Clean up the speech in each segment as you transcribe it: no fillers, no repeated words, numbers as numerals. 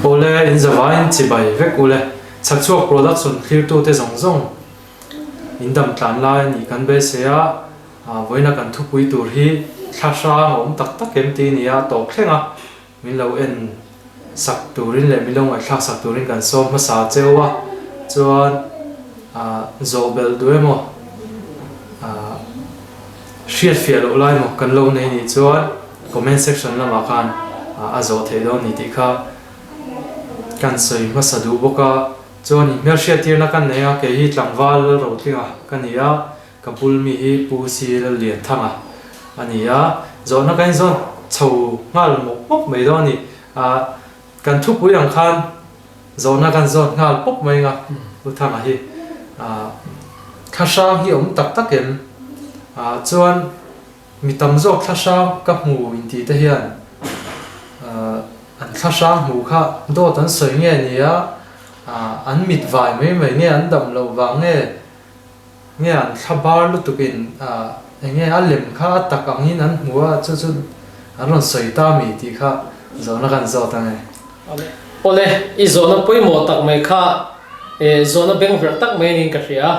Awle, in zavaiin chibai vek ule. Chhakchhuak production thlirtute zawng zawng in dam tlan lai a nih kan beisei a, vawiina kan thupui tur hi thla hrang a awm tak tak em tih a ni a, tawp thleng a, min lo en sak turin leh min lo ngaihthlak sak turin kan sawm hmasa cheu a, chuan zawh belh duh emaw hriat fiah loh lai emaw kan lo nei nih chuan comment section lamah khan a zawh theih dawn ni tih kha kan sawi hmasa duh bawk a, chuan inhmelhriat tirna kan nei a, kei hi tlangval Lalrotlinga ka ni a. Ka bul mi hi Pu Si Lallianthanga a ni a, zawhna ka inzawn chho nghal mawp mawp mai dawn a ni. Ah, kan thupui ang khan zawhna kan zawn nghal pawp mai anga Pu Thanga hi. Ah, thla hrang hi awm tak tak em? Ah, chuan mi tam zawk thla hrang ka hmu intih te hian ah, an thla hrang hmu kha dawt an sawi nge ni a, ah, an mit vai mai mai nge an dam loh vang nge? Nge an thla bar lutuk in eng nge a lem kha a tak ang in an hmu a chu chu an rawn sawi ta mi tih kha zawhna kan zawt ang e. Awle, i zawhna pawimawh tak mai kha zawhna bengverh tak mai niin ka hria.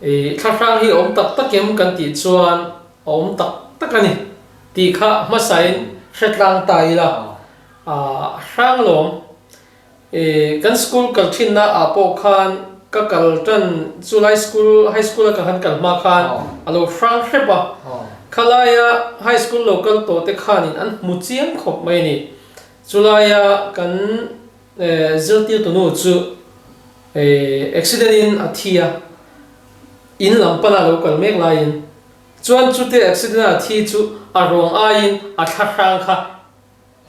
I thlahrang hi awm tak tak em kan tih chuan a awm tak tak a ni tih kha hmasain hre tlang ta ila a hrang lawm. I kan school kal thinna ah pawh khan ka kal tan chulai school high school a ka han kal hma khan a lo hrang hrep a, khalaia high school lo kal tawh te khanin an hmu chiang khawp mai a ni. Chulaia kan zirtirtu nu chu accident in a thi a, in lam pana lo kal mek laiin chuan chute accident a thi chu a ruang aiin a thla hrang kha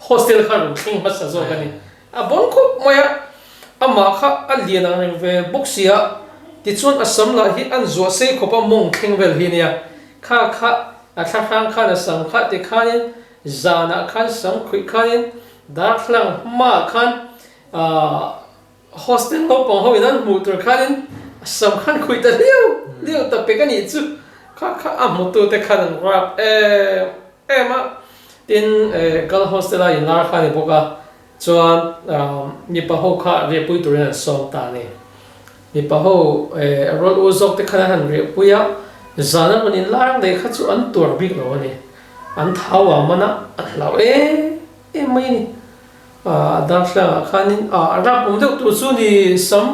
Hostel kha rawn thleng hmasa zawk a ni. A bon khawp mai a, amah kha a lian ang reng ve bawk si a, tichuan a sam lah hi an zuah sei khawp a mawng thleng vel hi nia. Kha kha a thlahrang khan a sam kha ti khanin zanah khan sam khuih khanin darthlalang hmaah khan aah hostel naupang ho in an hmuh tur khanin a sam khan khuih ta liau liau ta pek a nih chu. Kha kha a hmutute khan an rap em em a. Tin, girl hostel a inlar kha a ni bawk a, chuan mipa ho kha riahpui turin an sawm ta a ni. Mipa ho rawl u zawk te khan an han riahpui a, zan a rawn inlar leh kha chu an tuar bik lo a ni. An thau a man a, an hlau em em mai a ni. Darthlalang ah khanin a rap awm deuh tur chu ni sam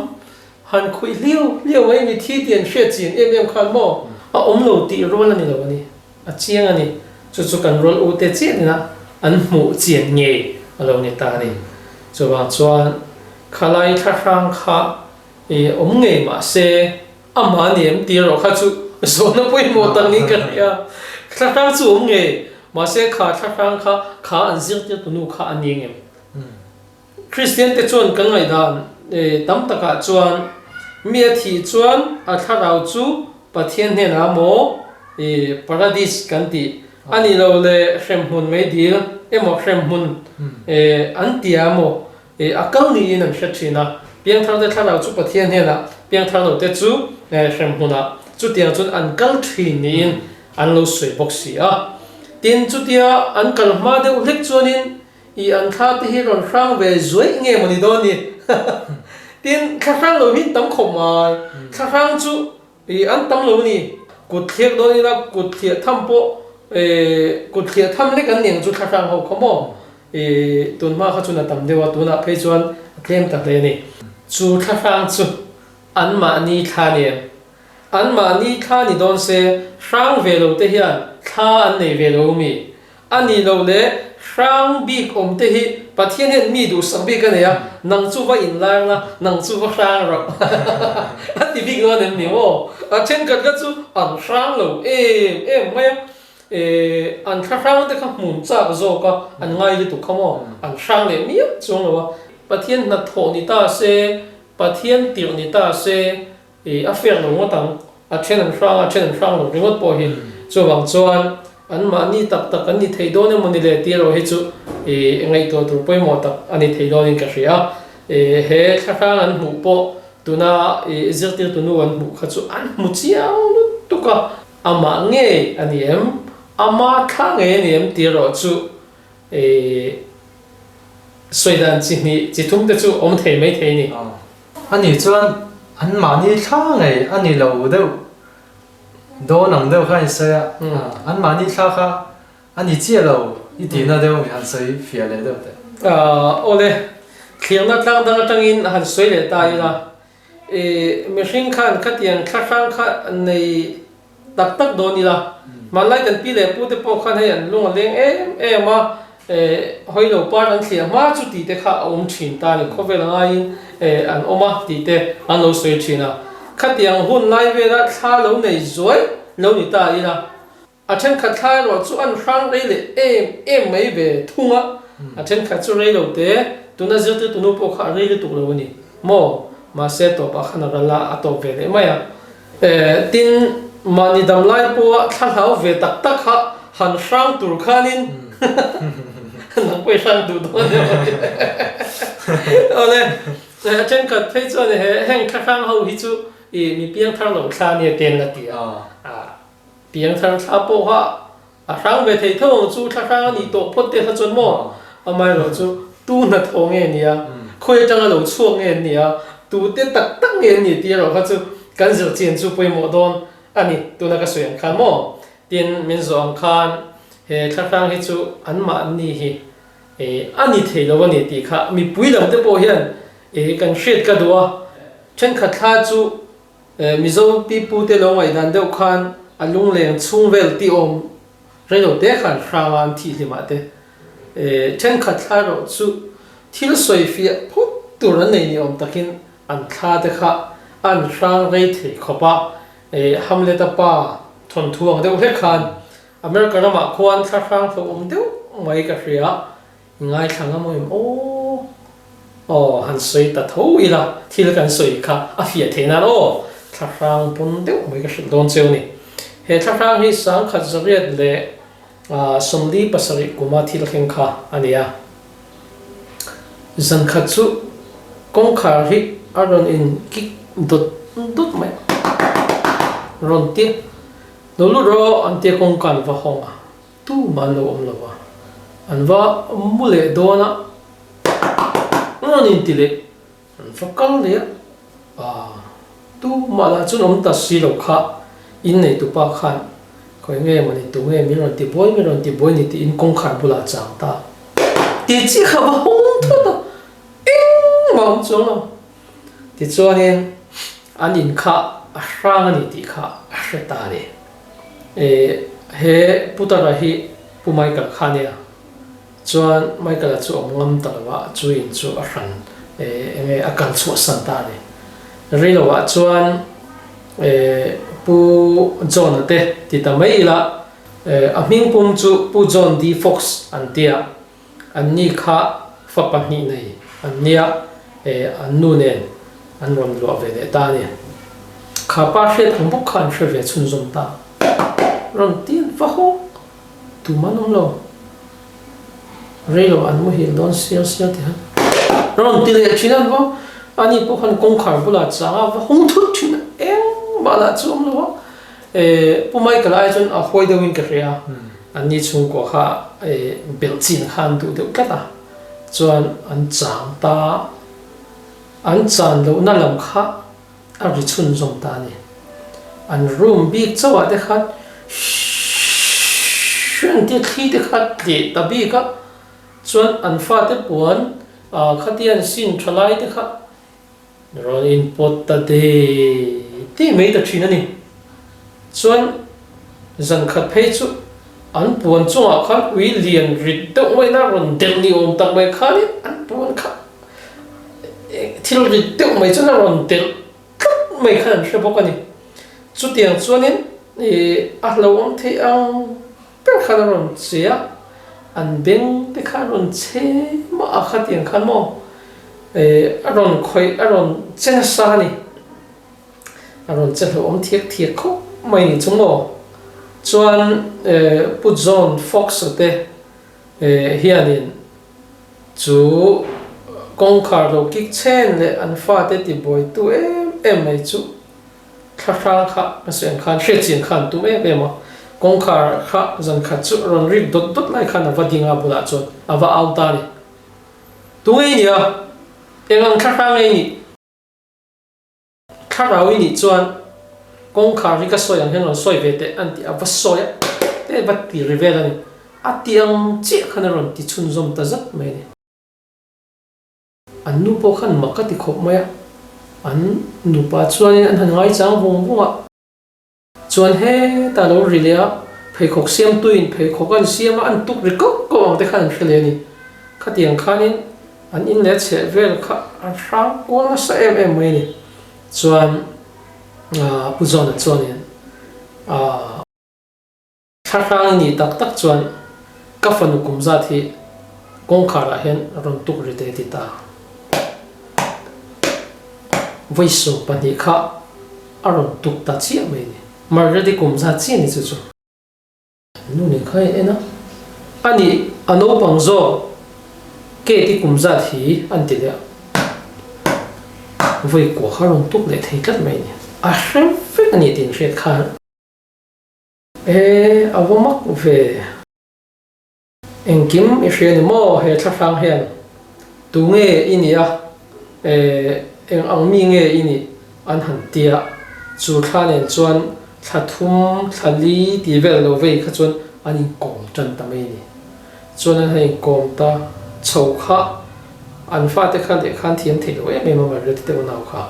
han khuih hliau hliau mai mi thi tih an hriat chin em em khan maw a awm lo tih rual a ni lo a ni. A chiang a ni. Chu chu kan rual ute chiah ina an hmuh chian ngei a lo ni ta a ni. Chuvang chuan khalai thlahrang kha i awm ngei mah se amah ni em tih erawh kha chu zawhna pawimawh tak niin ka hria. Thlahrang chu awm ngei mah se kha thlahrang kha kha an zirtirtu nu kha a ni ngem? Kristian te chuan kan ngaihdan tam takah chuan mi a thih chuan a thlarau chu Pathian hnenah maw paradis kan tih a nih loh leh hremhmun meidil emaw hremhmun an tia emaw a kal niin an hre thin a. Piangthar te thlarau chu Pathian hnenah, piangthar lo te chu hremhmunah chutiang chuan an kal thin niin an lo sawi bawk si a. Tin, chutia an kal hma deuh hlek chuanin I an thla te hi rawn hrang ve zuaih nge maw ni dawn ni? Tin, thla hrang lo hi an tam khawp mai. Thla hrang chu i an tam lo a ni. Kut thliak dawn ila kut thliah tham pawh kut thliah tham lek an ni ang chu thla hrang ho kha maw? I tun hma kha chuan a tam deuh a, tunah phei chuan a tlem ta hle a ni. Chu thla hrang chu anmahni thla ni em? Anmahni thla ni dawn se, hrang ve lo te hian thla an nei ve lo mi? A nih loh leh hrang bik awm te hi Pathian hian mi duhsak bik a nei a, nang chu va inlar la, nang chu va hrang rawh a ti bik dawn em ni aw? A thenkhat kha chu an hrang lo em em mai a, an thla hrang te kha hmun chak zawk a, an ngai lutuk kha maw, an hrang leh miah chuang lo a. Pathian hnathawh ni ta se, Pathian tirh ni ta se, I a fiak lo ngawt ang, a then an hrang a, a then an hrang lo ringawt pawh hi. Chuvang chuan an mahni tak tak an ni thei dawn emaw ni le tih erawh hi chu i ngaihtuah tur pawimawh tak a ni thei dawnin ka hria. I he thlahrang an hmuh pawh tuna i zirtirtu nu an hmuh kha chu an hmu chiang lutuk a, amah ngei a ni em, ama thla ngei a ni em tih erawh chu i. Sawi dan chi hnih chi thum te chu awm thei mai thei ni. Ani chuan an mahni thla ngei a ni lo deuh dawn ang deuh kha a insawi a, an mahni thla kha a ni chiah lo i tihna deuh mi han sawi fiah leh deuh teh. Awle, thlirna tlang dang atangin han sawi leh ta ila, i mihring khan khatiang thla hrang kha nei tak tak dawn ila, hmanlai kan pi leh pu te pawh khan hei an lung a leng em em a, hawi lo par an thliah hma chu tih te kha a awm thin ta a ni, khawvel a ngaiin an awm a tih te an lo sawi thin a, khatiang hun lai vela thla lo nei zuai lo ni ta ila, A thenkhat thla erawh chu an hrang rei leh em em mai ve thung a, a thenkhat chu rei lo te, tuna zirtirtu nu pawh kha a rei lutuk lo a ni maw? Mahse tawpah khan a ral a, a tawp ve leh mai a. Tin, mahni dam lai pawha thla hlau ve tak tak kha han hrang tur khanin nang pawh i hrang duh dawn emaw ti. Awle, a thenkhat phei chuan heng thla hrang ho hi chu i mi piangthar lo thla nia te an la ti a. Piangthar thla pawha a hrang ve thei tho ang chu, thla hrang a nih tawh phawt te kha chuan maw? Amaherawh chu tu hnathawh nge nia, khawi atanga lo chhuak nge an nia, tute tak tak nge an nih tih erawh kha chu kan zir chian chu pawimawh dawn a ni, tuna ka sawi ang khan maw? Tin, min zawh ang khan he thla hrang hi chu anmahni hi a ni thei lo a ni tih kha mipui lam te pawh hian kan hriat ka duh a, thenkhat thla chu Mizo pipute lo ngaihdan deuh khan a lungleng chhung vel tih awm reilo te khan hranga an thih hlimah te thenkhat thla erawh chu thil sawi fiah phut tur an nei ni awm takin an thla te kha an hrang rei thei khawp a. Hamlet-a pa thawnthu ang deuh hlek khan America ramah khuan thla hrang hlauh awm deuh mai ka hria. I ngaithla ngam awm em aw? Aw, han sawi ta tho ila, thil kan sawi kha a fiah theih nan aw, thlahrang pawn deuh mai ka hrilh dawn cheu ni. He thlahrang hi sangkhat zariat leh 47 kuma thil thleng kha a ni a. Zankhat chu kawngkhar hi a rawn in kik dawt dawt mai a, rawn tia, Lo lut rawh an tia kawngka an va hawng a. Tumah an lo awm lo a, an va mu leh dawn a, rawn inti leh, an va kal leh a, ah, tumah lah chuan awm ta si lo kha, inneitupa khan khawi nge mawni tu nge min rawn ti buai, min rawn ti buai ni tiin kawngkhar bulah a chang ta ti chiah kha va hawng thawt a, engmah awm chuang lo. Tichuanin an in kha a hrang a ni tih kha a hre ta a ni. He Putara hi Pu Michael kha a nia. Chuan Michael-a chu awm ngam ta lo a, chu in chu a hran eng nge a kal chhuahsan ta a ni. Rei lovah chuan Pu John-a te ti ta mai ila, a hming pum chu Pu John D. Fox an ti a. Anni kha fa pahnih nei an nia, an nu nen an rawn luah ve leh ta a ni. Kha pa hriat ang bawk kha an hre ve chhunzawm ta. Rawn ti an va haw tum an awm lo. Rei lo an muhil dawn sial sial ti han rawn ti leh thin an va. Ani pawh khan kawngkhar bulah chang a va hung thut thin a, engmah lah chu awm lo a. Pu Michael ai chuan a huai deuhin ka hria a, anni chhungkua kha belh chin kha an duh deuh tlat a, chuan an chang ta, an chan lohna lam kha a ri chhunzawm ta a ni. An room bik chauhah te khan shhh an tia thli te kha tleh ta bik a, chuan an fate puan khatia an sin tha lai te kha Rawn inpawt ta dei dei mai ta thin a ni. Chuan zan khat phei chu an puan chungah khan ui lian rit deuh mai na rawn delh ni awm tak mai khanin an puan kha thil rit deuh mai chuan a rawn delh tlat mai khan an hre bawk a ni. Chutiang chuanin ih a hlauhawm theih ang ber khan a rawn che a, an beng te kha a rawn che mah a khatiang khan maw eh a rawn khawih a rawn che nasa a ni, a rawn che hlauhawm thiak thiak khawp mai ni chu maw. Chuan eh Pu John Fox-a te eh hianin chu kawngkhar lo kik chhen leh an fate tibuaitu em em mai chu Thlahrang kha ka sawi ang khan hriatchian kha an tum em em a, kawngkhar kha zan khat chu rawn rik dawt dawt lai khan a va ding a bulah chuan a va au ta a ni. Tunge i nih a? Eng ang thlahrang nge i nih? Thlarau i nih chuan kawngkhar hi ka sawi ang hian rawn sawi ve teh an ti a, va sawi a, te va ti ri vel a ni. A ti ang chiah khan a rawn ti chhunzawm ta zat mai a ni. An nu pawh khan mak a ti khawp mai a, an nupa chuanin an han ngaichang vung vung a. Chuan hetah lo ri leh a, pheikhawk siamtuin pheikhawk an siam a, an tuk ri kauh kauh ang te khan an hre leh a ni. Khatiang khanin an in leh chheh vel kha an hrang kual nasa em em mai a ni. Chuan Pu John-a chuanin aah. Thlahrang i nih tak tak chuan ka fanu kum zat hi kawngkhar ah hian rawn tuk ri te ti ta. Vawi 12 kha a rawn tuk ta chiah mai ni. Margaret-i kum zat chiah ni chu chu. Nu nen kha in en a. A nih a naupang zawk Kate-i kum zat hi an ti leh a. Vawi kua kha rawn tuk leh thei tlat mai ni. A hre vek a ni tih inhriat khan. E, a va mak ve. Engkim i hria ni maw he thlahrang hian? Tu nge i nih a? E, eng ang mi nge i nih? An han ti a. Chu thla nen chuan thla thum, thla li tih vel lo vei kha chuan an inkawm tan ta mai a ni. Chuan an han inkawm ta chho kha an fate kha lehkha an thiam thei lo em em a Margaret-i te unau kha.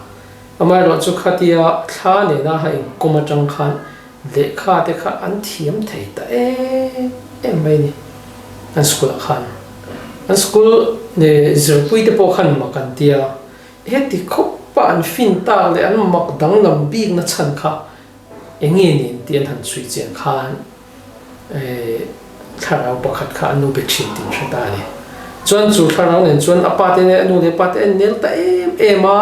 Amaherawhchu khatia thla nena a inkawm atang khan lehkha te kha an thiam thei ta em em mai a ni. An school ah khan an school zirpui te pawh khan mak an ti a, heti khawpa an fin tak leh an mak danglam bikna chhan kha eng nge ni tih an han chhui chian khan Thlarau pakhat kha a nu be thin tih an hre ta a ni. Chuan chu thlarau nen chuan a pa te leh a nu leh pa te an nel ta em em a,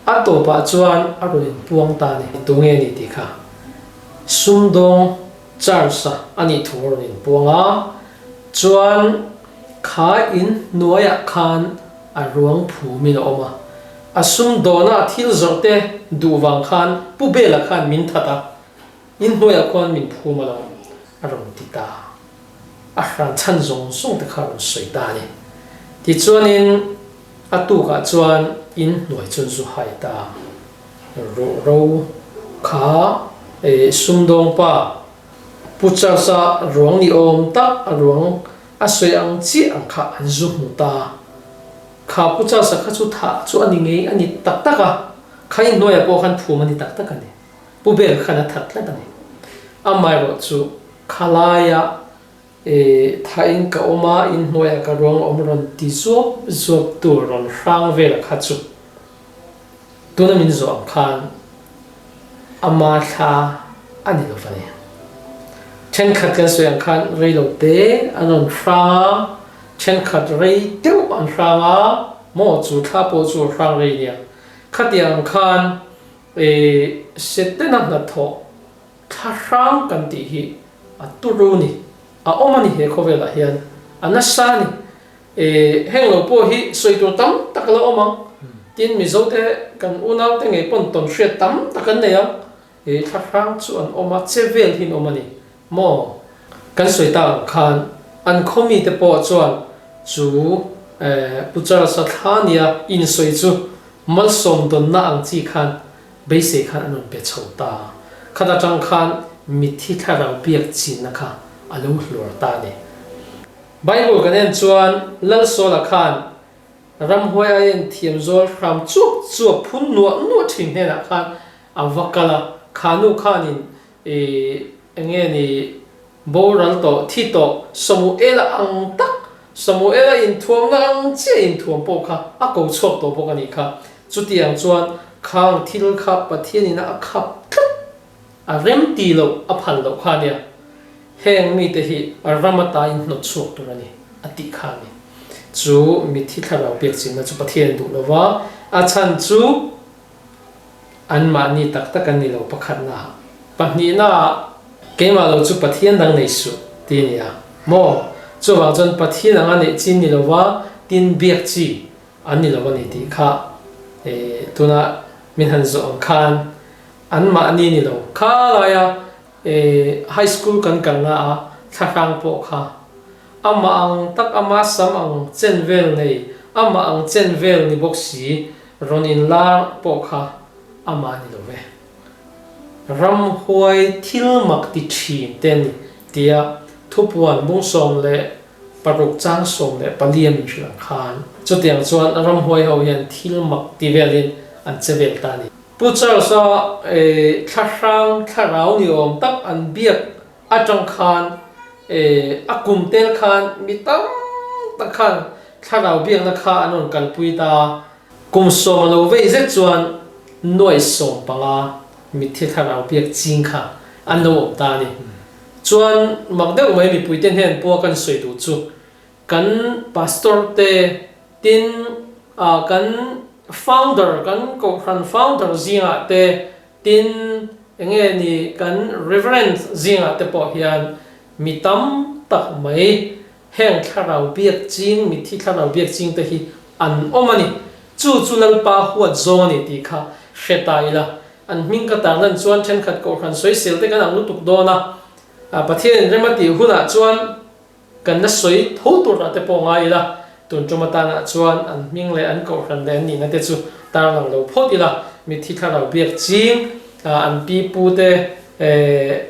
a tawpah chuan a rawn inpuang ta a ni. Tu nge ni tih kha sumdawng Charles-a a nih thu a rawn inpuang a, chuan kha in hnuaiah khan a ruang phumin a awm a, a sumdawna a thil zawrh te duh vang khan Pu Bela khan min that a, In hnuaiah khuan min phum a lo, a rawn ti ta. A hran chhan zawng zawng te kha a rawn sawi ta a ni. Tichuanin a tukah chuan in hnuai chuan zu hai ta. Ruhro kha sumdawng pa Pu Charles-a ruang ni awm tak a ruang a sawi ang chiah ang kha an zu hmu ta. Kha Pu Charles-a kha chu thah chu a ni ngei a ni tak tak a, kha in hnuaiah pawh khan phum a ni tak tak a ni. Pu ber khan a that tlat a ni. Amaherawh chu khalaia thain ka awm a, inhnuaiah ka ruang awm rawn ti zuap zuap tur rawn hrang vel kha chu tuna min zawh ang khan ama thla a ni lo va ni. Thenkhat kan sawi ang khan rei lo te an rawn hrang a, thenkhat rei deuh an hrang a, maw chu thla pawh chu a hrang rei nia. Khatiang ang khan E Setena hnathawh thlahrang kan tih hi a turu ni, a awm a ni he khawvelah hian, a nasa a ni. E heng lo pawh hi sawi tur tam tak a lo awm ang. Tin Mizote kan unaute ngei pawn tawn hriat tam tak an nei ang. E thlahrang chu an awm a, che vel hi an awm a ni maw? Kan sawi tak ang khan an khaw mite pawh chuan chu Pu Charles-a thla nia insawi chu Malsawm dawnna ang chi khan beisei khan an rawn pe chho ta. Khat atang khan mitthi thlarau biak chinna kha a lo hluar ta a ni. Bible kan en chuan Lalsawla khan ramhuai a en thiam zawl hram chuap chuap phun nuah nuah thin hnenah khan a va kal a, kha nu khanin I enge ni boral tawh, thi tawh, Samuela ang tak, Samuela inthuamna ang chiah inthuam pawh kha a ko chhuak tawh bawk a nih kha. Chutiang chuan khang thil kha Pathianin a khap tlat, a rem ti loh, a phal loh kha a nia. Heng mite hi ram ata inhnawt chhuak tur a ni, a tih kha a ni. Chu mithi thlarau pek chinna chu Pathian duh lova, a chhan chu, Anmahni tak tak an ni lo pakhatnaah. Pahnihnaah, keimah lo chu Pathian dang nei suh ti a ni a maw? Chuvang chuan Pathian anga neih chi ni lova tin biak chi an ni lo a ni tih kha tuna min han zawh ang khan anmahni ni lo kha laia high school kan kalna a thlahrang pawh kha amah ang tak ama sam ang chen vel nei. Amah ang chen vel ni bawk si rawn inlar pawh kha amah a ni lo ve. Ramhuai thil mak ti thin te a ni tia thupuan bung 16 chang 14 a min hrilh ang khan chutiang chuan ramhuai ho hian thil mak ti velin an che vel ta a ni. Pu Charles-a thlahrang thlarau ni awm tak an biak atang khan a kum tel khan mi tam tak khan thlarau biakna kha an rawn kalpui ta a. Kum sawm a lo vei zet chuan nuaih 15 mitthi thlarau biak ching kha an lo awm ta a ni. Chuan mak deuh mai mipuite hnen pawha kan sawi duh chu kan pastor te tin kan founder kan kohhran founder zingah te Tin, enge ni kan Reverend zingah te pawh hian mi tam tak mai heng thlarau biak ching, mitthi thlarau biak ching te hi an awm a ni. Chu chu Lalpa huat zawng a ni tih kha hre ta ila. An hming ka tar lan chuan thenkhat kohhran sawisel te kan ang lutuk dawn a, Pathianin rem a tih hunah chuan Kan la sawi tho tur ah te pawh ngai ila, tun tum atanah chuan an hming leh an kohhran leh an nihna te chu tarlang lo phawt ila, mitthi thlarau biak ching, an pi pu te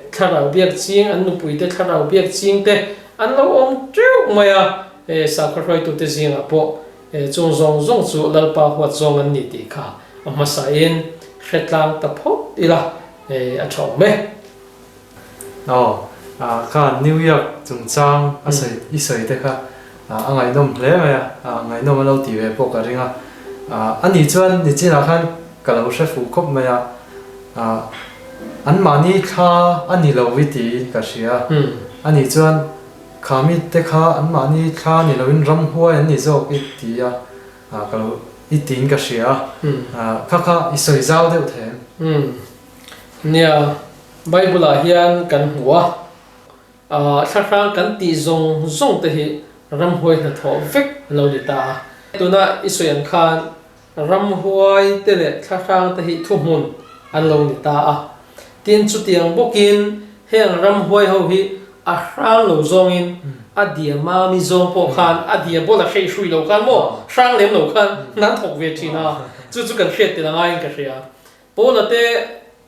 thlarau biak ching, an nupui te thlarau biak ching te an lo awm teuh mai a, sakhaw hruaitute zingah pawh chung zawng zawng chu Lalpa huat zawng an ni tih kha a hmasain hre tlang ta phawt ila a tha awm e. Aw, kha New York chungchang a sawi i sawi te kha a ngaihnawm hle mai a, ngaihnawm a lo tih ve pawh ka ring a. Ani chuan nichinah khan ka lo hre fuh khawp mai a, anmahni thla a ni lo i tiin ka hria. Ani chuan kha mite kha anmahni thla a ni loin ramhuai an ni zawk i ti a, ka lo i tiin ka hria a. Kha kha i sawi zau deuh thei em? Nia, Bible-ah hian kan hmu a, thlahrang kan tih zawng zawng te hi ramhuai hnathawh vek an lo ni ta a. Tuna i sawi ang khan ramhuai te leh thlahrang te hi thuhmun an lo ni ta a. Tin, chutiang bawkin heng ramhuai ho hi a hrang lo zawngin a dia mami zawng pawh khan a dia bawla hrei hrui lo khan maw hrang lem lo khan an thawk ve thin a, chu chu kan hriat tel angaiin ka hria. Paula te,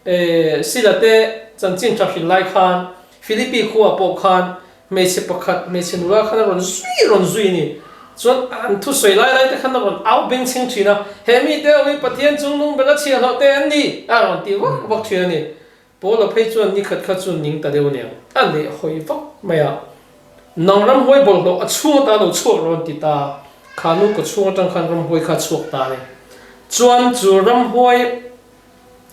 Sila te chanchin tha hrilh lai khan Philippi khuaah pawh khan hmeichhe pakhat, hmeichhe nula khan a rawn zui rawn zui a ni. Chuan an thusawi lai lai te khan a rawn au beng chheng thin a, He mite ho hi Pathian chungnung bela chhiahhlawh te an ni! a rawn ti vak vak thin a ni. Paula phei chuan nikhat kha chu ning ta deuh aniang, a leh hawi vak mai a. Nang ramhuai bawlhhlawh a chhung ata lo chhuak rawn ti ta, kha nu ka chhung atang khan ramhuai kha a chhuak ta a ni. Chuan chu ramhuai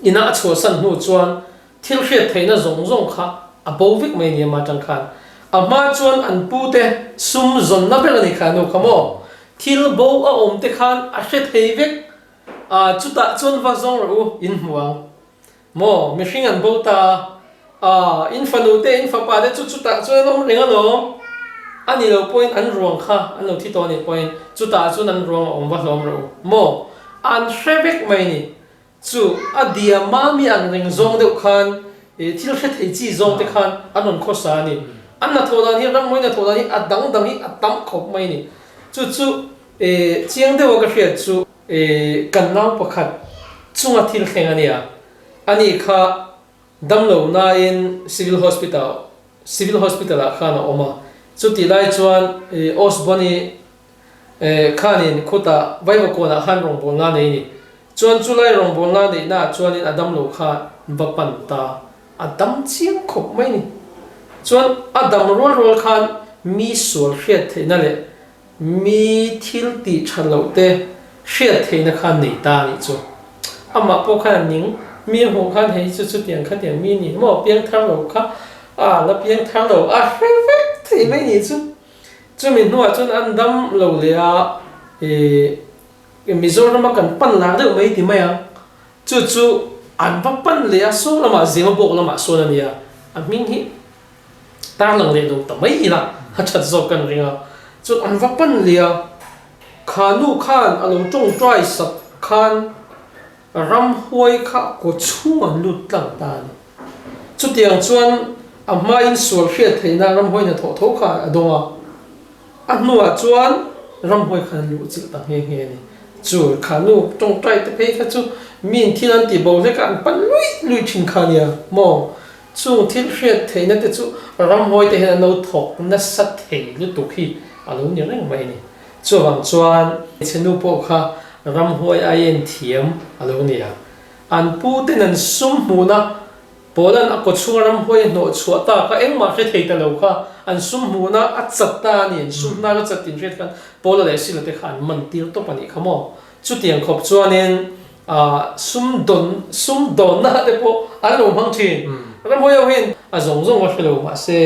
ina a chhuahsan hnu chuan thil hriat theihna zawng zawng kha a bo vek mai a ni ama atang khan. A hma chuan an pu te sum zawnna ber a ni kha nu kha maw? Thil bo a awm te khan a hre thei vek a, chutah chuan va zawng rawh u, in hmu ang. Maw, mihring an bo ta a, in fanu te, in fapa te chu chutah chuan an awm reng alawm. A ni lo pawhin an ruang kha an lo thi tawh a nih pawhin chutah chuan an ruang a awm va hlawm rawh u. Maw, an hre vek mai ni. Chu a dia mami ang reng zawng deuh khan thil hre thei chi zawng te khan an rawn khawsa a ni. An hnathawh dan hi, rammawi hnathawh dan hi a dang dang hi a tam khawp mai a ni. Chu chu chiang deuha ka hriat chu. Kan nau pakhat chunga thil thleng a nia. Ani kha damlo nain Civil Hospital Civil Hospital ah khan a awm a. Chutih lai chuan Osborne-i khanin khutah Vaivakawnah khan rawngbawlna nei a ni. Chuan chulai rawngbawlna neihnaah chuanin a damlo kha va pan ta. A dam chiang khawp mai a ni. Chuan a dam rual rual khan mi sual hriat theihna leh Mi thil tih tha loh te hriat theihna khan nei ta a nih chu. Amah pawh khan a ning, mi a hmuh khan hei chu chutiang khatiang mi ni maw piang thar lo kha a la piang thar lo a hre vek thei mai nih chu. Chumi hnuah chuan an dam lo leh a, ih Mizorama kan pan lar deuh mai ti mai ang. Chu chu an va pan leh a, saw lamah Zemabawk lamah sawn a nia, a hming hi. Tarlang leh lo ta mai ila a that zawk kan ring a, chuan an va pan leh a, kha nu khan a lo tawngtai sak khan ramhuai kha kaw chhung an lut tlang ta a ni. Chutiang chuan a hmain sual hriat theihna ramhuai hnathawh tho kha a dawng a, a hnuah chuan. Ramhuai khan an luh chilh ta nghe nghe a ni. Chu kha nu tawngtai te phei kha chu miin thil an tih bo hlek a an pan luih luih thin kha nia maw? Chung thil hriat theihna te chu ramhuai te hian an lo thawk nasa thei lutuk hi a lo ni reng mai a ni. Chuvang chuan hmeichhe nu pawh kha ramhuai aiin thiam a lo ni a. An pu ten an sum hmuhna Poland a kawchhunga ramhuai a hnawh chhuah ta kha engmah hre thei ta lo kha an sum hmuhna a chat ta a ni, an sum hnar a chat tih hriat khan Paula leh Sila te kha an man tir tawp a nih kha maw? Chutiang khawp chuanin sum dawn sum dawnna te pawh an lo hmang thin. Ramhuai ho hian a zawng zawng a hre lo mahse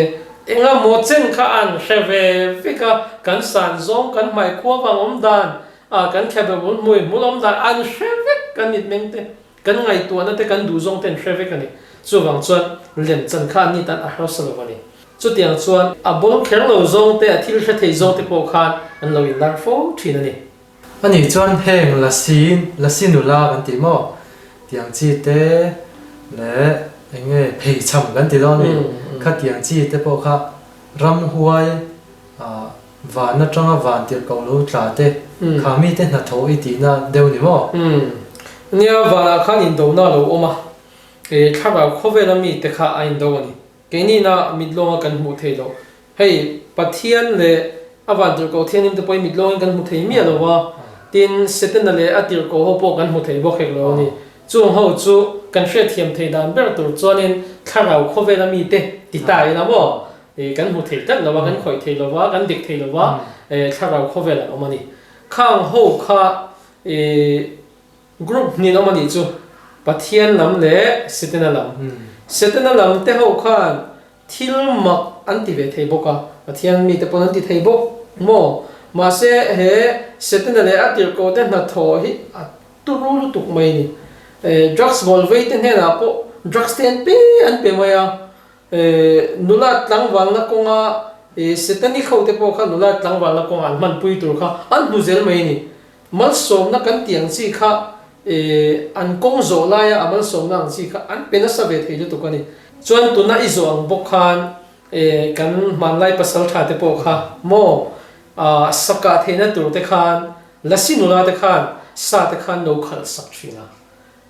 enga maw chen kha an hre ve vek a, kan san zawng kan hmai khua vang awm dan kan khabe bul hmui hmul awm dan an hre vek kan mitmeng te. Kan ngaihtuahna te kan duh zawng te an hre vek a ni. Chuvang chuan lemchan kha an ni tan a harsa lo a ni. Chutiang chuan a bawm kher lo zawng te, a thil hre thei zawng te pawh khan an lo inlar fo thin a ni. A nih chuan heng lasi, lasi nula kan tih maw? Tiang chi te leh eng nge pheichham kan ti dawn a ni. Khatiang chi te pawh kha ramhuai ah Van atanga van tirhkoh lo tla te, kha mite hnathawh i tihna deuh ni maw? Umm. Nia, vanah khan indona a lo awm a, e, thlarau khawvela mite kha a indo a ni. Keinina mitlawnga kan hmuh thei loh. Hei, Pathian leh a van tirhkoh thianghlim te pawhin mitlawngin kan hmu thei miah lo va, tin, Setana leh a tirhkoh ho pawh kan hmu thei bawk hek lo a ni. Chung ho chu kan hriatthiam thei dan ber tur chuanin thlarau khawvela mite ti ta ila maw? Kan hmu thei tlat lo a, kan khawih thei lo va, kan dik thei lo va, thlarau khawvel an awm a ni. Khang ho kha group hnin awm a nih chu, Pathian lam leh Setana lam. Setana lam te ho khan thil mak an ti ve thei bawk a, Pathian mite pawn an ti thei bawk maw? Mahse he Setana leh a tirhkoh te hnathawh hi a turu lutuk mai a ni. Drugs bawl vei te hnenah pawh drugs te an pe an pe mai a, Nula tlangvalna kawnga Setani kho te pawh kha nula tlangvalna kawnga an hmanpui tur kha an hmu zel mai a ni. Malsawmna kan tih ang chi kha an kawng zawh laia a malsawmna ang chi kha an pe nasa ve thei lutuk a ni. Chuan tuna i zawh ang bawk khan kan hmanlai pasaltha te pawh kha maw sakah theihna tur te khan lasi nula te khan sa te khan lo khalh sak thin a.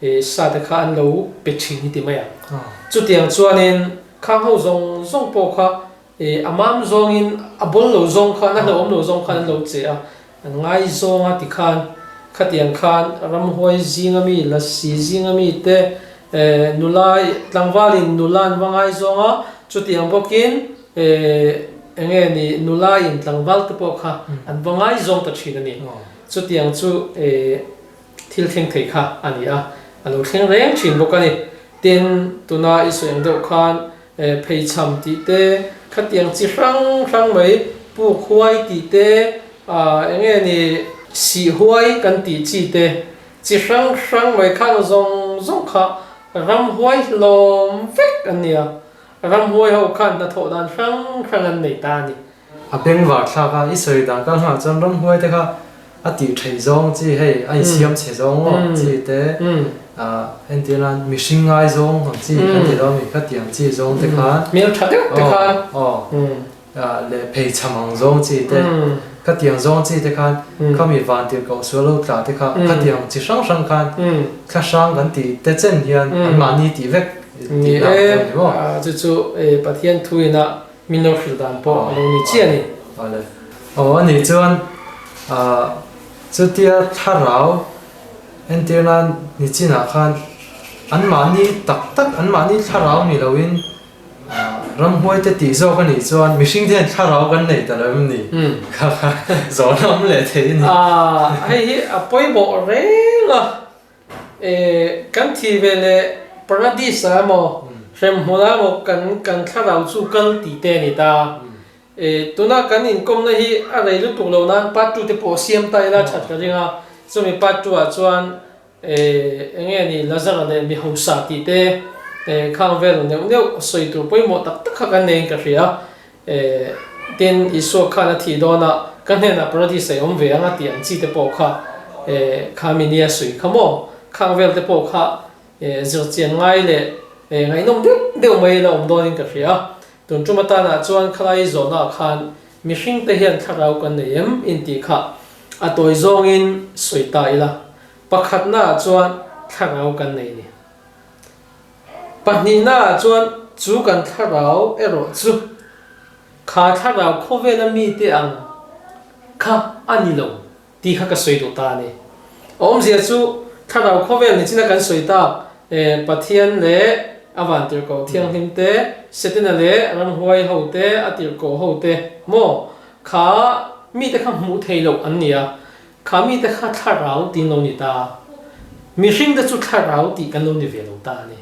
I sa te kha an lo pe thin hi ti mai ang. Chutiang chuanin khang ho zawng zawng pawh kha i a mam zawngin a bawl lo zawng khan a hlauhawm lo zawng khan an lo che a, an ngai zawng a ti khan khatiang khan ramhuai zinga mi, lasi zinga mi te nula tlangvalin nula an va ngai zawng a, chutiang bawkin eng nge ni nula in tlangval te pawh kha an va ngai zawng ta thin a ni. Chutiang chu i. Thil thleng thei kha a ni a, a lo thleng reng thin bawk a ni. Tin, tuna i sawi ang deuh khan pheichham tih te, khatiang chi hrang hrang mai, puk huai tih te, eng nge ni, sih huai kan tih chi te, chi hrang hrang mai khang zawng zawng kha ramhuai hlawm vek an ni a. Ramhuai ho khan hnathawh dan hrang hrang an nei ta a ni. A bengvar thlak a, i sawi dan kal nghah chuan ramhuai te kha a tih thei zawng chi hei a insiam chhe zawng maw chi te entir nan mihring ngai zawng ang chi kan ti lo ami khatiang chi zawng te khan hmel tha deuh te khan aw leh pheichham ang zawng chi te khatiang zawng chi te khan khami van tirhkoh sual lo tla te kha khatiang chi hrang hrang khan thla hrang kan tih te chen hian anmahni tih vek tih na ang ni maw chu chu Pathian thuin a Min lo hrilh dan pawh a lo ni chiah a ni. Awle. Aw a nih chuan chutia thlarau entir nan nichinah khan anmahni tak tak anmahni thlarau ni loin ramhuai te tih zawk a nih chuan mihring te hian thlarau kan nei ta lo em ni? Kha kha zawhna awm leh thei a ni. Hei hi a pawimawh reng a. Kan thi ve leh Paradis ah emaw hremhmun ah emaw kan kan thlarau chu kal tih te a ni ta. Tuna kan inkawmna hi a rei lutuk lo nan part 2 te pawh siam ta ila that ka ring a, chumi part 2 ah chuan eng nge ni Lazara leh mi hausa tih te khang vel neuh neuh sawi tur pawimawh tak tak kha kan neiin ka hria. Tin, Isua khan a thih dawnah ka hnenah Paradis a awm ve ang a tih ang chi te pawh kha kha mi nia sawi kha maw? Khang vel te pawh kha zirchian ngai leh ngaihnawm deuh deuh mai la awm dawnin ka hria. Tun tum atanah chuan khalai zawhnaah khan mihring te hian thlarau kan nei em? Intih kha. A tawi zawngin sawi ta ila, pakhatnaah chuan thlarau kan nei a ni. Pahnihnaah chuan chu kan thlarau erawh chu kha thlarau khawvela mite ang kha a ni lo tih kha ka sawi duh ta a ni. A awmzia chu thlarau khawvel nichina kan sawi tak Pathian leh a vantirhkoh thianghlim te, Setana leh ramhuai ho te, a tirhkoh ho te maw kha mite kha hmuh theih loh an ni a, Kha mite kha thlarau tih an lo ni ta. Mihringte chu thlarau tih kan lo ni ve lo ta a ni.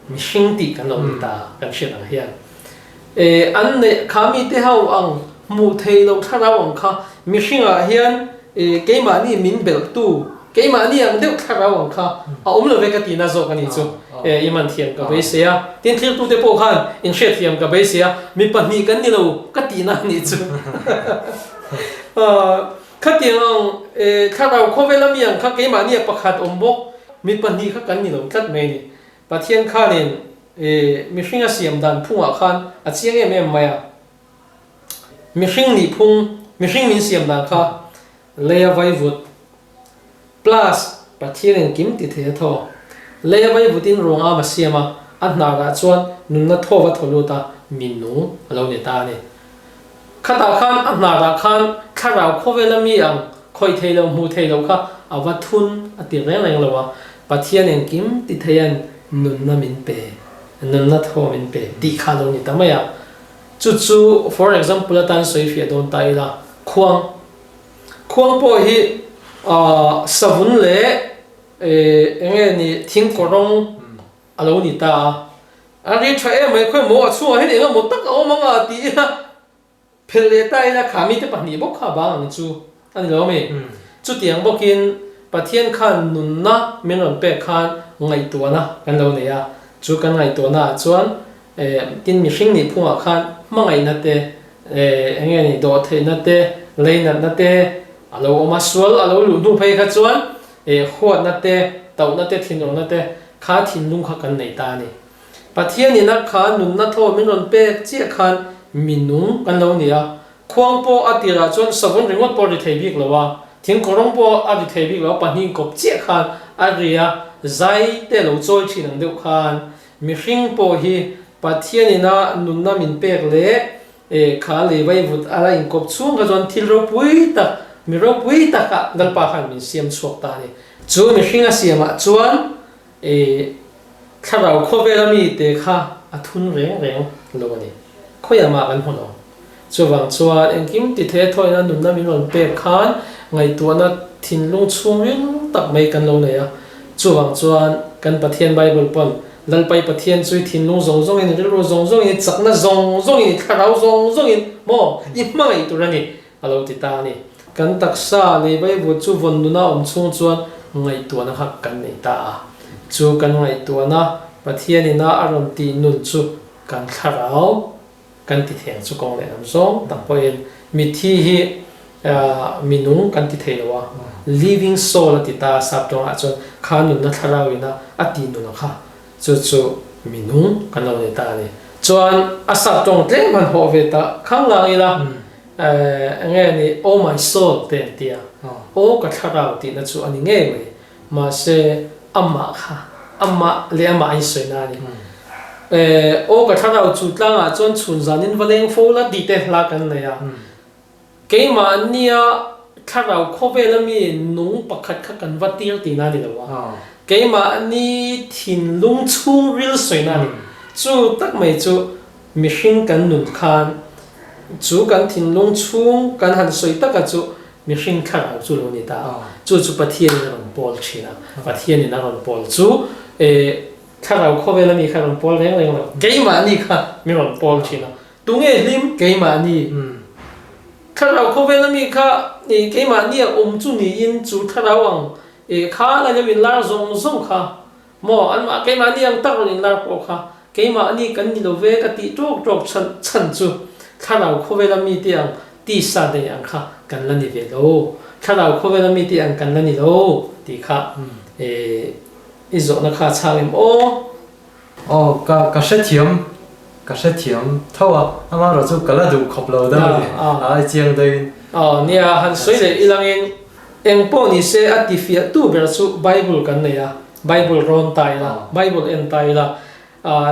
Mihring tih kan lo ni ta kan hriat ang hian. E, an neih kha mite ho ang hmuh theih loh thlarau ang kha mihringah hian e, keimahni min belhtu, keimahni ang deuh thlarau ang kha a awm lo ve ka tihna zawk a ni chu. E, i man thiam ka beisei a. Tin, thlirtute pawh khan inhriatthiam ka beisei a, mi pahnih kan ni lo ka tihna a nih chu. Khatiang ang thlarau khawvel a mi ang kha keimahnia pakhat awm bawk, mi pahnih kha kan ni lo tlat mai a ni. Pathian khanin mihring a siam dan phungah khan a chiang em em mai a. Mihring nih phung, mihring min siam dan kha leia vaivut plus Pathian engkim ti thei a thaw. Leia vaivutin ruang am a siam a, a hnarah chuan nunna thaw va thaw lut a, minung a lo ni ta a ni. Khatah khan a hnarah khan thlarau khawvela mi ang khawih thei lo hmuh thei lo kha a va thun a ti reng reng lo a, Pathian engkim ti theian nunna min pe, nunna thaw min pe tih kha a lo ni ta mai a. Chu chu for example atan sawi fiah dawn ta ila, khuang. Khuang pawh hi savun leh eng nge ni thingkawrawng a lo ni ta a. A ri tha em mai khawi maw a chhungah hian eng emaw tak a awm ang a ti ila phelh leh ta ila kha mite pahnih bawk kha a bang ang chu a ni lo ami? Chutiang bawkin Pathian khan nunna min rawn pek khan ngaihtuahna kan lo nei a, chu kan ngaihtuahna ah chuan tin mihring nih phungah khan hmangaihna te eng nge ni dawhtheihna te leinatna te a lo awm a, sual a lo luh hnu phei kha chuan huatna te tauhna te thinurna te Kha thinlung kha kan nei ta a ni. Pathian ina kha nunna thaw min rawn pek chiah khan mi nung kan lo ni a. Khuang pawh a tirah chuan savun ringawt pawh a ri thei bik lo a, thingkawrawng pawh a ri thei bik lo a, pahnih kawp chiah khan a ri a, zai te lo chawi thin ang deuh khan mihring pawh hi Pathian ina nunna min pek leh kha lei vaivut a la inkawp chhung kha chuan thil ropui tak, mi ropui takah Lalpa khan min siam chhuak ta a ni. Chu mihring a siamah chuan thlarau khawvela mite kha a thun reng reng lo a ni. Khawiah mah kan hmu lo. Chuvang chuan engkim ti thei a thawina nunna min rawn pek khan ngaihtuahna thinlung chhungril tak mai kan lo nei a. Chuvang chuan kan Pathian Bible pawn Lalpai Pathian chu i thinlung zawng zawngin, i rilru zawng zawngin, i chakna zawng zawngin, i thlarau zawng zawngin maw i hmangaih tur a ni. A lo ti ta a ni. Kan taksa lei vaivut chu vawn nuna awm chhung chuan ngaihtuahna kha kan nei ta a. Chu kan ngaihtuahna Pathian ina a rawn tih nun chu kan thlarau kan ti thei ang chu kawng leh lam zawng tak pawhin mitthi hi mi nung kan ti thei lo a, living soul a ti ta a sap tawngah chuan kha nunna thlarau ina a tih nun a kha Chu chu mi nung kan lo nei ta a ni. Chuan a sap tawng tlem han hawh ve ta khang lang ila, eng nge ni Oh my soul te an ti a, Aw ka thlarau tihna chu a ni ngei mai. Mahse amah kha amah leh amah a insawi na a ni. Aw ka thlarau chu tlangah chuan chhun zanin va leng fo la tih te hla kan nei a. Keimahnia thlarau khawvela mi nung pakhat kha kan va tir tihna a ni lo a, keimahni thinlung chhungril sawina a ni. Chu tak mai chu mihring kan nun khan chu kan thinlung chhung kan han sawi taka chu mihring thlarau chu lo ni ta a, chu chu Pathianin a rawn pawl thin a, Pathianin a rawn pawl chu thlarau khawvela mi kha a rawn pawl reng reng lo, keimahni kha mi rawn pawl thin a. Tunge hlim keimahni? Thlarau khawvela mi kha keimahni a awm chu niin chu thlarau ang kha la lo inlar zawng zawng kha maw anmah keimahni ang tak rawn inlar pawh kha keimahni kan ni lo ve ka tih tawk tawk chhan chhan chu thlarau khawvela mite ang tisa nei ang kha kan la ni ve lo thlarau khawvela mite ang kan la ni lo tih kha i zawhna kha a chhang em aw? Aw, ka ka hrethiam, ka hrethiam tho a, amaherawh chu ka la duh khawp lo deuh a ni, a ai chiang deuhin. Aw, nia, han sawi leh ilangin. Eng pawh ni se a tifiahtu ber chu Bible kan nei a, Bible rawn ta ila, Bible en ta ila.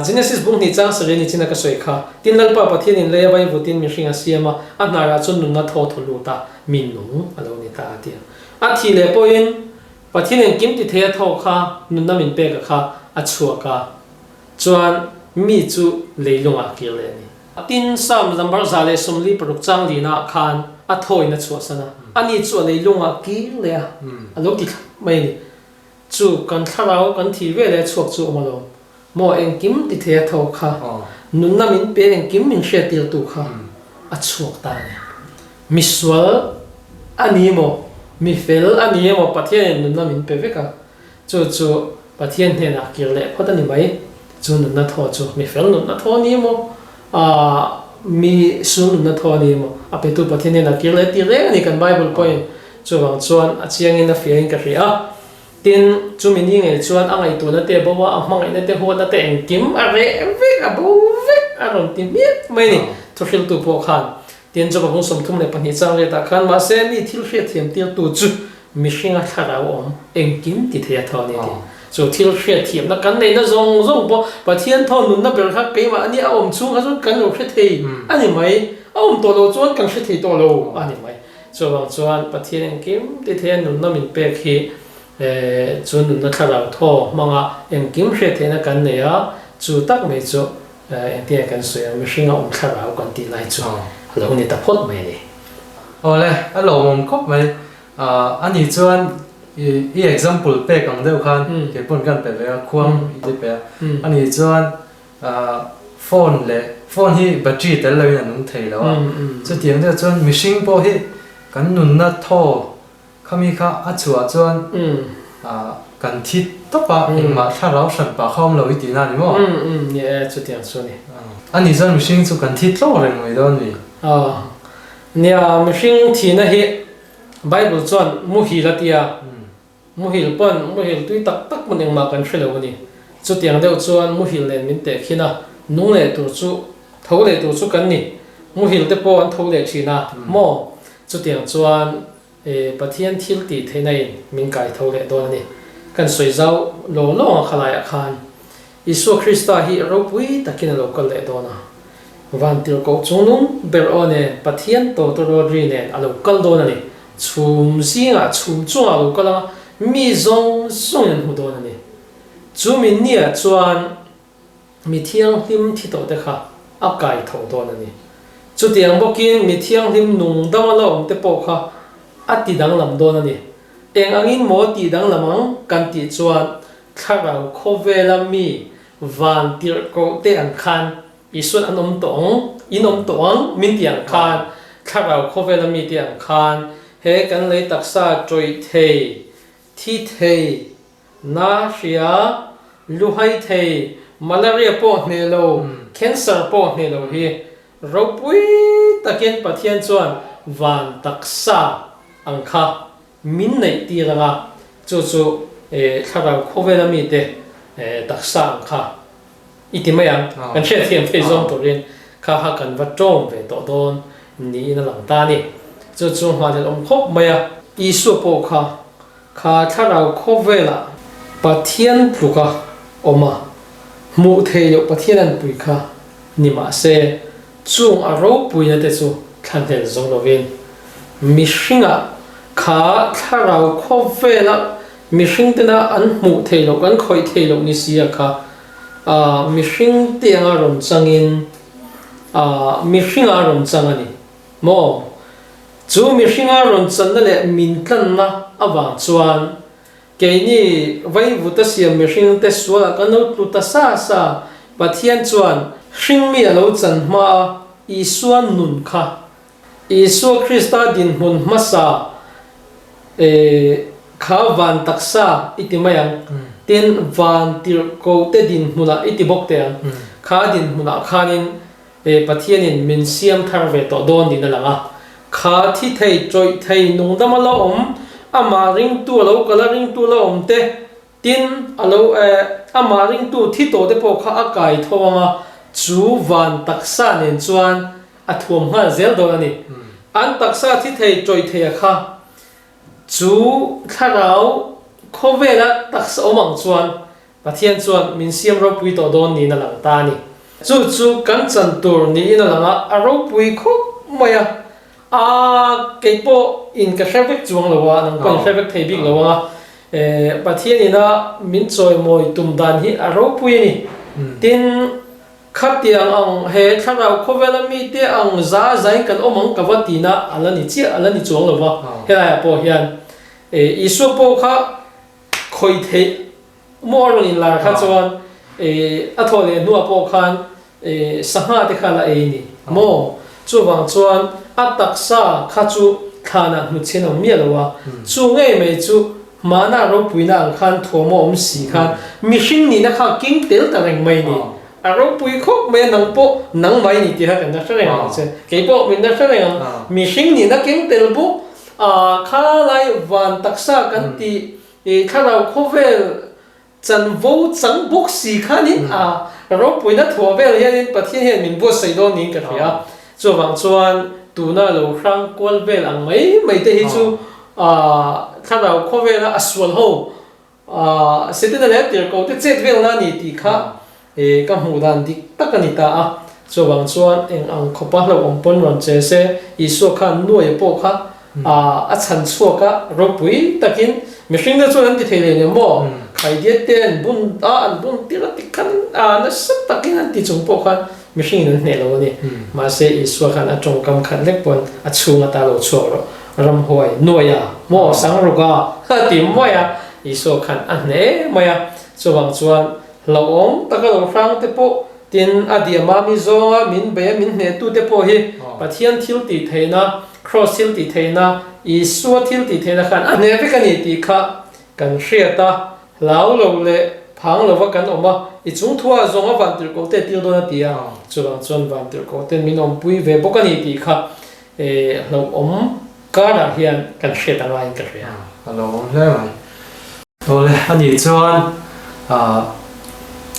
Genesis bung hnih chang sarih ni chin a ka sawi kha. Tin Lalpa Pathianin lei a vaivutin mihring a siam a, a hnarah chuan nunna thaw thaw lut a, mi nung a lo ni ta a ti a. A thih leh pawhin Pathian engkim ti thei a thaw kha nunna min pek a kha a chhuak a, chuan mi chu leilungah a kir leh a ni. Tin, Psalm number 146 chang lina ah khan a thawin a chhuahsan a, ani chu a leilungah kir leh a, a lo ti thlap mai a ni. Chu kan thlarau kan thih ve leh a chhuak chu awm alawm. Maw engkim ti thei a tho kha, nunna min pe engkim min hriattirtu kha a chhuak ta a ni. Misual a ni maw, mi fel a ni emaw Pathianin nunna min pe vek a, chu chu Pathian hnenah kir leh phawt a ni mai. Chu nunna thaw chu mi fel nunna thaw a ni emaw, aah mi sul nunna thaw a ni emaw, a petu Pathian hnenah kir leh tih reng a ni kan Bible pawhin. Chuvang chuan a chiangin a fiahin ka hria a. Tin, chumi ni ngei chuan a ngaihtuahna te a bo a, a hmangaihna te, huatna te engkim a reh vek, a bo vek a rawn ti hmiah mai a ni, thuhriltu pawh khan. Tin, Joba bung 32 chang riatah khan, Mahse, mi thil hriatthiam tirtu chu mihringa thlarau awm engkim ti thei a tho a ni tih. Chu thil hriatthiamna kan neihna zawng zawng pawh Pathian thawn nunna ber kha keimah nia a awm chhung kha chuan kan lo hre thei a ni mai, a awm tawh lo chuan kan hre thei tawh lo a ni mai. Chuvang chuan Pathian engkim ti thei a nunna min pek hi chu nunna thlarau thaw hmanga engkim hriat theihna kan nei a, chu tak mai chu engtinge kan sawi ang, mihringa awm thlarau kan tih lai chu a lo ni ta phawt mai a ni. Awle, a lawmawm khawp mai. A nih chuan i example pek ang deuh khan keipawn kan pe ve a, khuang i pe a. A nih chuan Phone leh phone hi battery tel loin a nung thei lo a, chutiang deuh chuan mihring pawh hi kan nunna thaw khami kha a chhuah chuan kan thi tawp a, engmah thlarau hran pah kha awm lo i tihna a ni maw? Ni e, chutiang chu a ni. A nih chuan mihring chu kan thi tlawk reng mai dawn mi? Nia, mihring thihna hi Bible chuan muhil a ti a, Muhil pawn muhil tui tak tak hmun engmah kan hre lo a ni. Chutiang deuh chuan muhil nen min teh khin a, nung leh tur chu, tho leh tur chu kan ni. Muhil te pawh an tho leh thin a, maw? Chutiang chuan Pathian thil tih theihna in min kai tho leh dawn a ni. Kan sawi zau law lawng a khalaiah khan Isua Krista hi ropui takin a lo kal leh dawn a. Vantirhkoh chungnung ber aw nen Pathian tawtawrawt ri nen a lo kal dawn a ni. Chhum zingah chhum chungah a lo kal anga mi zawng zawngin an hmu dawn a ni. Chu mi niah chuan mi thianghlim thi tawh te kha a kai tho dawn a ni. Chutiang bawkin mi thianghlim nung dama la awm te pawh kha a ti danglam dawn a ni. Eng angin maw tih danglam ang kan tih chuan Thlarau khawvela mi van tirhkoh te ang khan Isuan an awm tawh ang, in awm tawh ang min ti ang khan Thlarau khawvela mi te ang khan he kan lei taksa tawih thei, thi thei, na hria, luhai thei, malaria pawh hneh lo, cancer pawh hneh lo hi ropui takin Pathian chuan van taksa ang kha Min neih tir ang a, chu chu thlarau khawvela mite taksa ang kha i ti mai ang. Kan hriatthiam thei zawng turin kha kha kan va tawm ve tawh dawn niin a lang ta a ni. Chu chu nghahhlelh awm khawp mai a. Isua pawh kha kha thlarau khawvelah Pathian tluka awm a, hmuh theih loh Pathian an pui kha ni mah se, Chung a ropuina te chu thlahlel zo lovin mihringah kha thlarau khawvela mihring tena an hmuh theih loh, kan khawih theih loh ni si a kha mihring te anga rawn changin mihringa a rawn chang a ni maw? Chu mihringa rawn channa leh min tlanna avang chuan Keini vaivuta siam mihring te sualah kan lo tlu ta sa sa, Pathian chuan hringmi a lo chan hma a Isua nun kha, Isua Krista dinhmun hmasa e kha van taksa i ti mai ang, tin van tirhkoh te dinhmunah i ti bawk teh ang, kha dinhmunah khanin E Pathianin min siam thar ve tawh dawn niin a lang a, kha thi thei, tawih thei, nungdama la awm, amah ringtu a lo kal a ringtu la awm te, tin a lo e amah ringtu thi tawh te pawh kha a kai tho ang a, chu van taksa nen chuan a thuam nghal zel dawn a ni. An taksa thi thei, tawih thei a kha. Chu thlarau khawvela taksa awm ang chuan Pathian chuan min siam ropui tawh dawn niin a lang ta a ni. Chu chu kan chan tur niin a lang a, a ropui khawp mai a. A, kei pawh in ka hre vek chuang lo a, nang pawh in hre vek thei bik lo ang a. Pathian ina min chawimawi tum dan hi a ropui a ni. Tin, khatiang ang he thlarau khawvela mite ang za zain kan awm ang ka va tina a la ni chiah, a la ni chuang lo va. Helaiah pawh hian Isua pawh kha khawih theih maw a rawn inlar kha chuan a thawh leh hnuah pawh khan sangha te kha la ei ni maw? Chuvang chuan a taksa kha chu thlanah hnutchhin awm miah lo a, chu ngei mai chu hmana ropuina ang khan thuam a awm si khan mihring nihna kha king tel ta reng mai ni. A ropui khawp mai a, nang pawh nang mai ni tih kha kan la hre reng ang che. Kei pawh min la hre reng ang. Mihring nihna keng tel bawk Kha lai van taksa kan tih i thlarau khawvel chanvo chang bawk si khanin a ropuina thuah vel hianin Pathian hian min buatsaih dawn niin ka hria. Chuvang chuan tuna lo hrang kual vel ang mai mai te hi chu thlarau khawvela a sual ho Setana leh tirhkoh te chet velna a ni tih kha ka hmuh dan dik tak a ni ta a. Chuvang chuan eng ang khawpa hlauhawm pawn rawn che se, Isua khan nuaia pawh kha a chhan chhuak a, ropui takin mihring te chuan an ti thei leh nia maw? Khaidiat te an bun a, an bun tir a ti khan nasa takin an ti chung pawh khan mihringin an hneh lo a ni. Mahse Isua khan a tawngkam khat lek pawn a chhung ata lo chhuak rawh. Ramhuai nuaia maw Sangruka a ti mai a, Isua khan a hneh mai a. Chuvang chuan hlauhawm taka lo hrang te pawh tin a diama mi zawnga min bei a min hnehtu te pawh hi Pathian thil tih theihna, Kraws thil tih theihna, Isua thil tih theihna khan a hneh vek a ni tih kha kan hriat a. Hlau lo leh phang lova kan awm a, i chung thuah zawng a vantirhkoh te tir dawn a ti a, chuvang chuan vantirhkoh ten min awmpui ve bawk a ni tih kha hlauhawm karah hian kan hriat a ngaiin ka hria. A lo awm hle mai. Awle, a nih chuan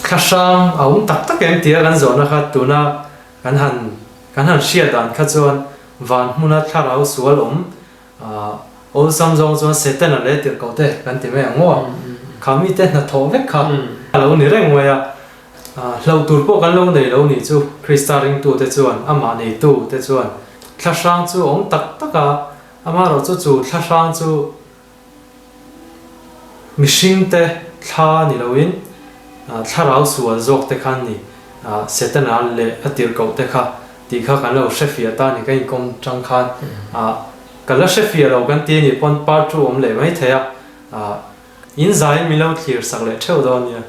thla hrang a awm tak tak em tia kan zawhna kha tuna kan han kan han hriat dan kha chuan van hmuna thlarau sual awm Awlsam zawng chuan Setana leh tirhkoh te kan ti mai ang maw? Kha mite hnathawh vek kha a lo ni reng mai a. Hlauh tur pawh kan lo nei lo nih chu Krista ringtute chuan amah neitute chuan thlahrang chu a awm tak tak a, amaherawhchu chu thlahrang chu Mihringte thla ni loin thlarau sual zawk te khan ni Setana leh a tirhkoh te kha tih kha kan lo hrefiah ta ni ka inkawm tang khan ka la hrefiah lo kan ti a nih pawn part two awm leh mai thei a, in zaiin min lo thlir sak leh theuh dawn nia.